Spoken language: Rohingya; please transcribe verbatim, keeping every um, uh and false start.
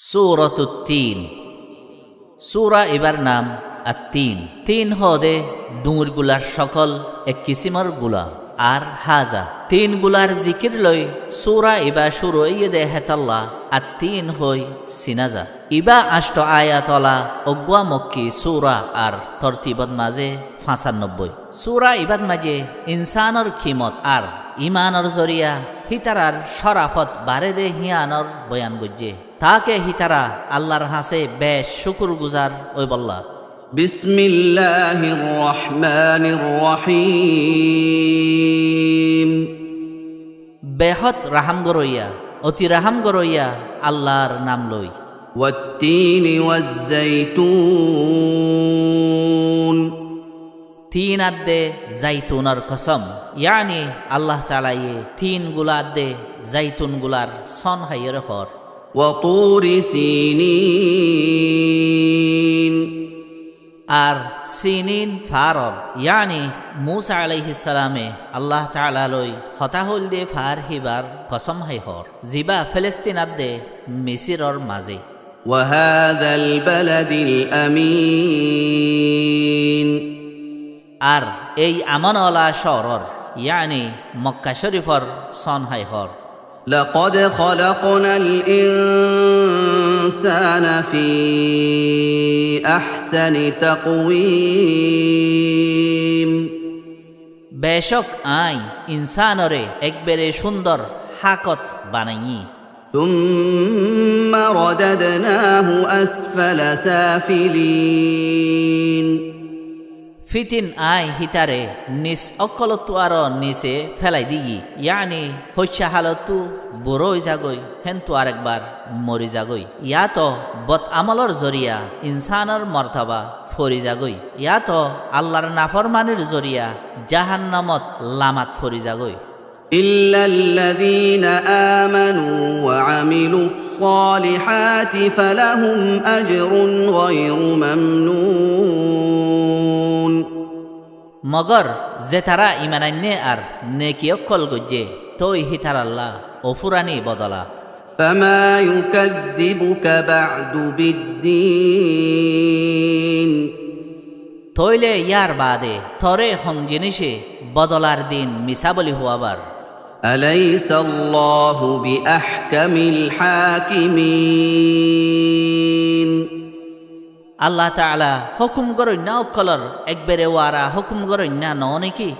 Súratut Tin. Súra ibár nam At-Tin. Tin hoóde dhuñir gular cókol, ek kisímor gula, ar háza. Tin gular zikír loi súra ibá cúru óiye dé hétolla At-Tin hoói siná za. Ibá añctho ayat ola eggúa Mokki súra ar tortibot mazé fañsanobbói. Súra ibát maijé insánor kimot ar imanor zoriya hítarar córafot baré dé híanor boyan goijjé, taáke hítara Allar hañsé bec cúkurguzar óibolla. بسم الله الرحمن الرحيم. Behód rahám goróiya, oti rahám goróiya Allar nam loi. والتين والزيتون. Tin adde zaitunor kosóm, yaáni Allah taalaye tin gula adde zaitun gular són háiyoré hoór. وطور سينين. Ar Sinin faáror, yaáni Musa alaihissalame Allah taala loi hotá hoóilde faár híbar kosóm hái hoór, zibá Felestin adde Misiror mazé. وهذا البلد الأمين. Ar éi amon ola cóoror, yaáni Mokka córifor són hái hoór. لقد خلقنا الإنسان في أحسن تقويم. Becók aññí insánoré ekbare cúndor hákot banaiyí. ثم رددناه أسفل سافلين. Fítin aññí hítare nis ókkolóttu aró nise félai diyí, yaáni hóicca hálottu buró ói zagói, héntu arekbar mori zagói. Yáto bot amolor zoriya insánor mortoba fori zagói. Yáto Allar naformanir zoriya jahannamot lamat fori zagói. إلا الذين آمنوا وعملوا الصالحات فلهم أجر غير ممنون. Mogor zetará iman ainné ar neki ókkol goijjé, tói hítarallá ofúrani bodola. فما يكذبك بعد بالدين. Tóile yárbaade toré hon jiníce bodolar din misá bóli huábar. أليس الله بأحكم الحاكمين. Allah taala hókum goróinna ókkolor ekbare wara hókum goróinna noó néki?